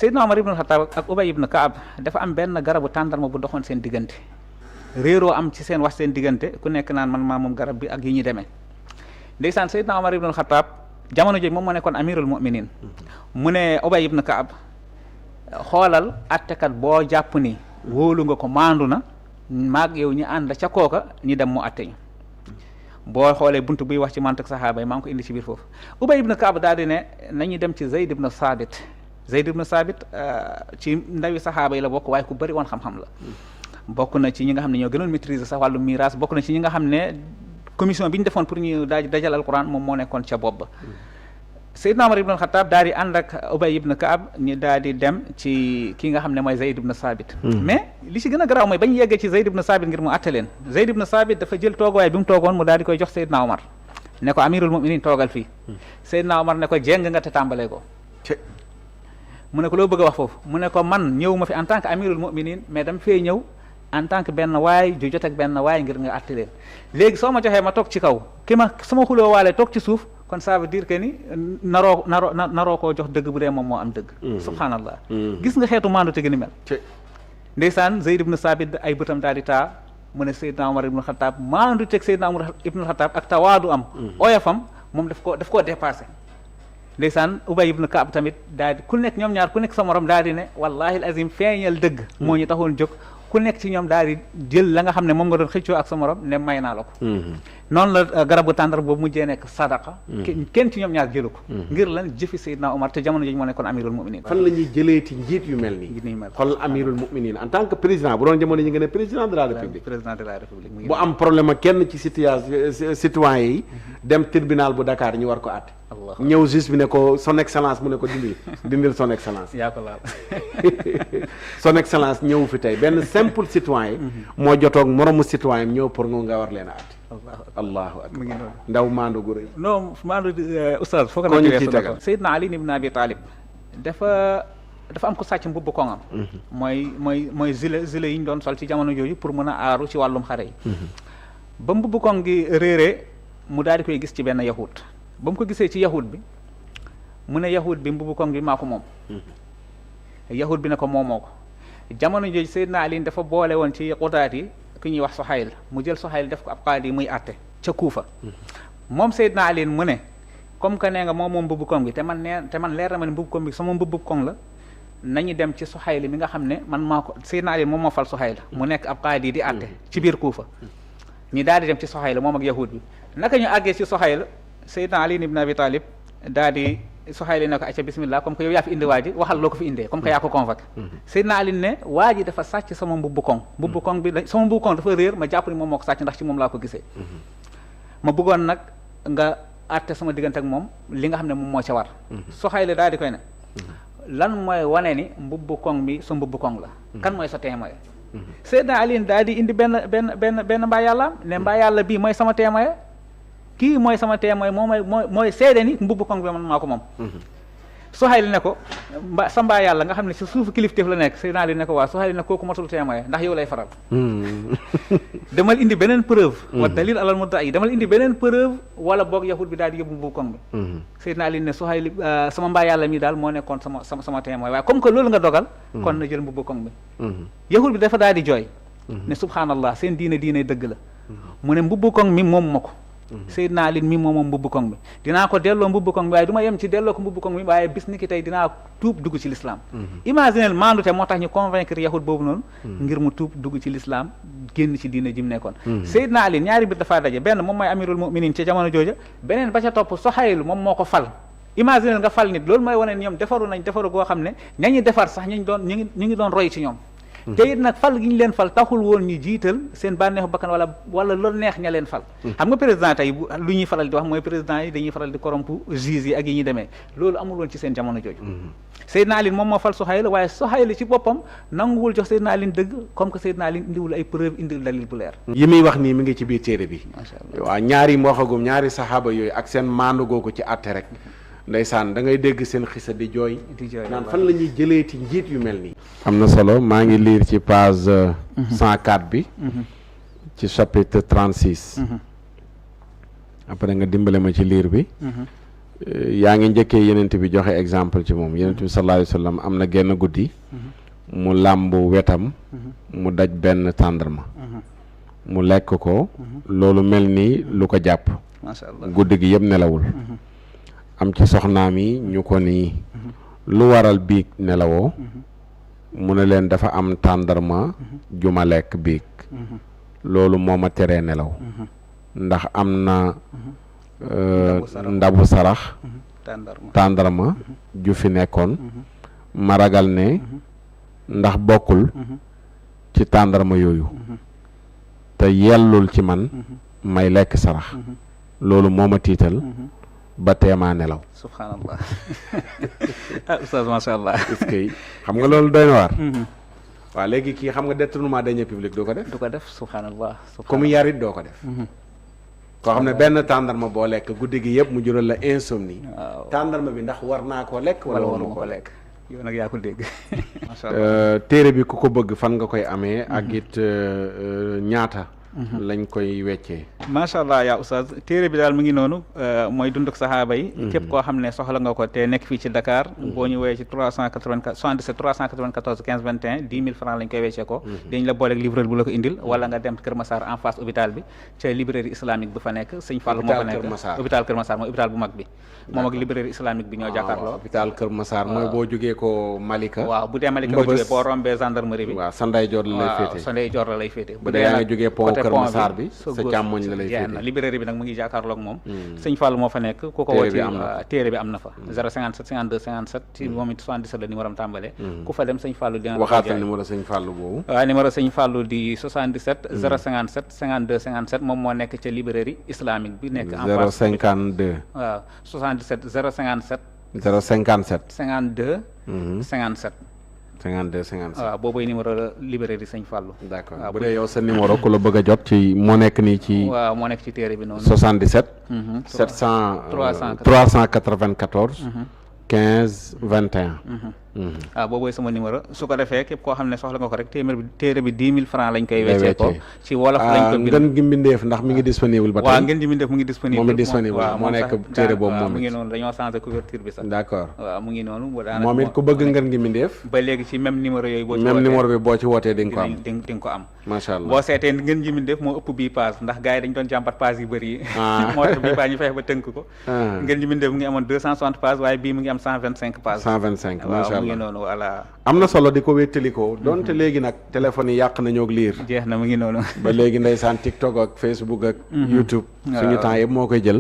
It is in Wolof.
Seydina Omar ibn Khattab ak Ubay ibn Kaab dafa am benn garabu tàndarma bu doxoon seen diggante réeroo am ci seen wax seen diggante ku nekk naan man maa moom garab bi ak yi ñu demee ndeysaan Seydina Omar ibn Khattab jamono jooju moom moo nekkoon amirul mu'minin mu ne Ubay ibn Kaab xoolal attekat boo jàpp ni wóolu nga ko maandu na maag yow ñi ànd ca kooka ñi dem mu atte ñu boo xoolee buntu buy wax ci mantak saxaaba yi maa ngi ko indi ci biir foofu Ubay ibn Kaab daal di ne nañu dem ci Zayd ibn Sabit ci ndawi saxaaba yi la bokk waaye ku bëri woon xam-xam la bokk na ci ñi nga xam ne ñoo gënoon maîtriser sax wàllu miraas bokk na ci ñi nga xam ne commission bi ñu defoon pour ñu dajal alquran moom moo nekkoon ca bopp ba Seydina Omar ibn Khattab daal di ànd ak Ubay ibn Kaab ñu daal di dem ci ki nga xam ne mooy Zayd ibn Sabit mais li ci gën a garaaw mooy bañ yeggee ci Zayd ibn Sabit ngir mu atte leen Zayd ibn Sabit dafa jël tooguwaay bi mu toogoon mu daal di koy jox Seydina Omar ne ko amirul mu'minin toogal fii Seydina Omar ne ko jéng nga te tàmbalee ko mu ne ko loo bëgg a wax foofu mu ne ko man ñëw ma fi en tant que amirul mu'minin mais dama fee ñëw en tant que benn waay ju jot ak benn waay ngir nga àtte leen léegi soo ma joxee ma toog ci kaw ki ma sama xuloo waale toog ci suuf kon ça veut dire que ni naroo koo jox dëgg bu dee moom moo am dëgg subhanallah gis nga xeetu maandu te gën a mel ndeysaan Zayd ibn Sabit ay bëtam daal di taa mu ne Seydina Omar ibn Khattab maandu teg Seydina Omar ibn Khattab ak tawaadu am oyofam moom daf koo dépassé ndeysaan Ubay ibn Kaab tamit daal di ku nekk ñoom ñaar ku nekk sa morom daal di ne wallahi al azim feeñal dëgg moo ñu taxoon jóg ku nekk ci ñoom daal di jël la nga xam ne moom nga doon xëccoo ak sa morom ne may naa la ko noonu la garabu tàndar boobu mujjee nekk sadaqa kenn ci ñoom ñaar jëlu ko ngir lan jëfi Seydina Omar te jamono jooju moo nekkoon amirul mu'minin fan la ñuy jëleeti njiit yu mel nii xool amirul mu'minin en tant que président bu doon jamono ñi nga ne président de la république bu am problème ak kenn ci citoyen yi dem tribunal bu Dakar ñu war ko àtte ñëw juge bi ne ko son excellence mu ne ko dindil son excellence yaa ko laal son excellence ñëw fi tey benn simple citoyen moo jotoog moromu citoyen ñëw pour nga war leen a àtte allahu akbar ndaw maandu gu rëy non maandu oustaz foo ko na ci tegal Seydina Ali ibn Abi Talib dafa am ko sàcc mbubb koŋam mooy gilet yi ñu doon sol ci jamono jooju pour mën a aaru ci wàllum xare yi ba mbubb koŋ gi réeree mu daal di koy gis ci benn yahud ba mu ko gisee ci yahud bi mu ne yahud bi mbubb koŋ bi maa ko moom yahud bi ne ko moomoo ko jamono jooju Seydina Ali dafa boole woon ci xudaat yi ku ñuy wax Suhayl mu jël Suhayl def ko ab qaadi muy àtte ca Kuufa moom Seydina Ali mu ne comme que nee nga moom mbubb koŋ bi te man leer na ma ne mbubb koŋ bi sama mbubb koŋ la nañu dem ci Suhayl mi nga xam ne man maa ko Seydina Ali moom moo fal Suhayl mu nekk ab qaadi di àtte ci biir Kuufa ñi daal di dem ci Suhayl moom ak yahud bi naka ñu àggee ci Suhayl Seydina Ali ibn Abi Talib daal di Suhayl ne ko acca bismillah comme que yow yaa fi indi waa ji waxal loo ko fi indee comme que yaa ko convoqué Seydina Ali ne waa ji dafa sàcc sama mbubb koŋ sama mbubb koŋ dafa réer ma jàpp ni moom moo ko sàcc ndax ci moom laa ko gisee ma bëggoon nag nga àtte sama diggante ak moom li nga xam ne moom moo ca war Suhayl daal di koy ne lan mooy wane ni mbubb koŋ bi sa mbubb koŋ la kan mooy sa témoin Seydina Ali daal di indi benn mbaa yàlla ne mbaa yàlla bii mooy sama témoin kii mooy sama témoin mooy seede ni mbubb koŋ bi man maa ko moom Suhayl ne ko sa mbaa yàlla nga xam ne si suufu kilifteef la nekk Seydina Ali ne ko waa Suhayl ne kooku matul témoin ndax yow lay faral demal indi beneen preuve wa dalil alal mudda'i demal indi beneen preuve wala boog yahud bi daal di yóbbu mbubb koŋ bi Seydina Ali ne Suhayl sama mbaa yàlla mi daal moo nekkoon sama témoin waaye comme que loolu nga dogal kon na jël mbubb koŋ bi yahud bi dafa daal di jooy ne subhanallah seen diine dëgg la mu ne mbubb koŋ mi moom ma ko Seydina Ali mi moom mbubb koŋ bi dinaa ko delloo mbubb koŋ bi waaye du ma yem ci delloo ko mbubb koŋ bi waaye bis ni ki tey dinaa tuub dugg ci l'islam imaginel maandute moo tax ñu convaincre yahud boobu noonu ngir mu tuub dugg ci l'islam génn ci diine ji mu nekkoon Seydina Ali ñaari mbir dafaa daje benn moom mooy amirul mu'minin ci jamono jooja beneen ba ca topp Suhayl moom moo ko fal imaginel nga fal nit loolu mooy wane ñoom defaru nañ defaru goo xam ne ñañu defar sax ñu ngi doon roy ci ñoom te it nag fal gi ñu leen fal taxul woon ñu jiital seen bànneexu bakkan wala loolu neex ña leen fal xam nga président tey lu ñuy faral di wax mooy président yi dañuy faral di corrompre juges yi ak yi ñuy demee loolu amul woon ci seen jamono jooju Seydina Ali moom moo fal Suhayl waaye Suhayl ci boppam nanguwul jox Seydina Ali dëgg comme que Seydina Ali indiwul ay preuve indil dalil bu leer yi muy wax nii mi ngi ci biir téere bi waaw ñaari waxagum ñaari saxaaba yooyu ak seen maandu googu ci àtte rek ndeysaan da ngay dégg seen xisa di jooy naan fan la ñuy jëleeti njiit yu mel nii am na solo maa ngi lire ci page 104 bi ci chapitre 36 après nga dimbale ma ci lire bi yaa ngi njëkkee yenent bi joxe exemple ci moom yenent bi sallallahu alayhi wa sallam am na genn guddi mu làmb wetam mu daj benn tàndarma mu lekk ko loolu mel ni lu ko jàpp macha allah guddi gi yëpp nelawul am ci soxnaam yi ñu ko nii lu waral biig nelawoo mu ne leen dafa am tàndarma ju ma lekk biig loolu moo ma teree nelaw ndax am na ndabu sarax tàndarma ju fi nekkoon ma ragal ne ndax bokkul ci tàndarma yooyu te yellul ci man may lekk sarax loolu moo ma tiital ba teemaa nelaw subhanallah ah oustaz macha allah est-ce que xam nga loolu doy na waar waaw léegi kii xam nga détournement deniers publics doo ko def du ko def subhanallah comme yarit doo ko def koo xam ne benn tàndarma boo lekk guddi gi yëpp mu jural la insomnie waaw tàndarma bi ndax war naa koo lekk wala war koo lekk yow nag yaa ko dégg macha allah téere bi ku ko bëgg fan nga koy amee ak it ñaata lañ koy weccee macha allah yaa oustaz téere bi daal mu ngi noonu mooy dunduk saxaaba yi képp koo xam ne soxla nga ko te nekk fii ci Dakar boo ñu woowee ci 384 77 394 15 21 10 000 francs lañ koy weccee ko dañ la booleeg livreur bu la ko indil wala nga dem Kër Massar en face hôpital bi ca librairie islamique bu fa nekk sëñ Fallou moo fa nekk hôpital Kër Massar mooy hôpital bu mag bi moom ak librairie islamique bi ñoo jàkkaarloo hôpital Kër Massar mooy boo jógee ko Malika waaw bu dee Malika nga jógee boo rombee gendarmerie bi waaw sa ndeyjoor la lay féete sa ndeyjoor la lay féete bu dee yaa nga jógee pont Kër Massar bi sa càmmoñ la lay féete librairie bi nag mu ngi jàkkaarloo ak moom sëñ Fallou moo fa nekk ku ko woo ci téere bi am na fa 057 52 57 ci moom it 77 la numéro am tàmbalee ku fa dem sëñ Fallou dina waxaatal numéro sëñ Fallou boobu waaw numéro sëñ Fallou di 77 057 52 57 moom moo nekk ca librairie islamique bi nekk en face 052 waaw 77 057 057 52 57 52 57 waaw boobu numéro librairie sëñ Fallou d'accord bu dee yow sa numéro ku la bëgg a jot ci moo nekk nii ci waaw moo nekk ci téere bi noonu 77 394 15 21 waaw boobooy sama numéro su ko defee képp koo xam ne soxla nga ko rek téere bi 10 000 francs lañ koy weccee ko ci wolof lañ ko bind ngeen gi mbindeef ndax mi ngi disponible ba tey waaw ngeen gi mbindeef mu ngi disponible moom it disponible moo nekk téere boobu moom mu ngi noonu dañoo changé couverture bi sax d'accord waaw mu ngi noonu moom it ku bëgg ngeen gi mbindeef ba léegi ci même numéro yooyu boo ci même numéro bi boo ci wootee di nga ko am di nga ko am macha allah boo seetee ngeen gi mbindeef moo ëpp bii page ndax gars yi dañ doon jàmbat page yu bëri yi moo tax bii page ñu fexe ba tënk ko ngeen gi mbindeef mu ngi amoon 260 pages waaye bii mu ngi am 125 pages 125 macha allah mu ngi noonu voilà am na solo di ko wéttalikoo donte léegi nag téléphone yi yàq nañoo ak liir jeex na mu ngi noonu ba léegi ndeysaan TikTok ak Facebook ak YouTube suñu temps yëpp moo koy jël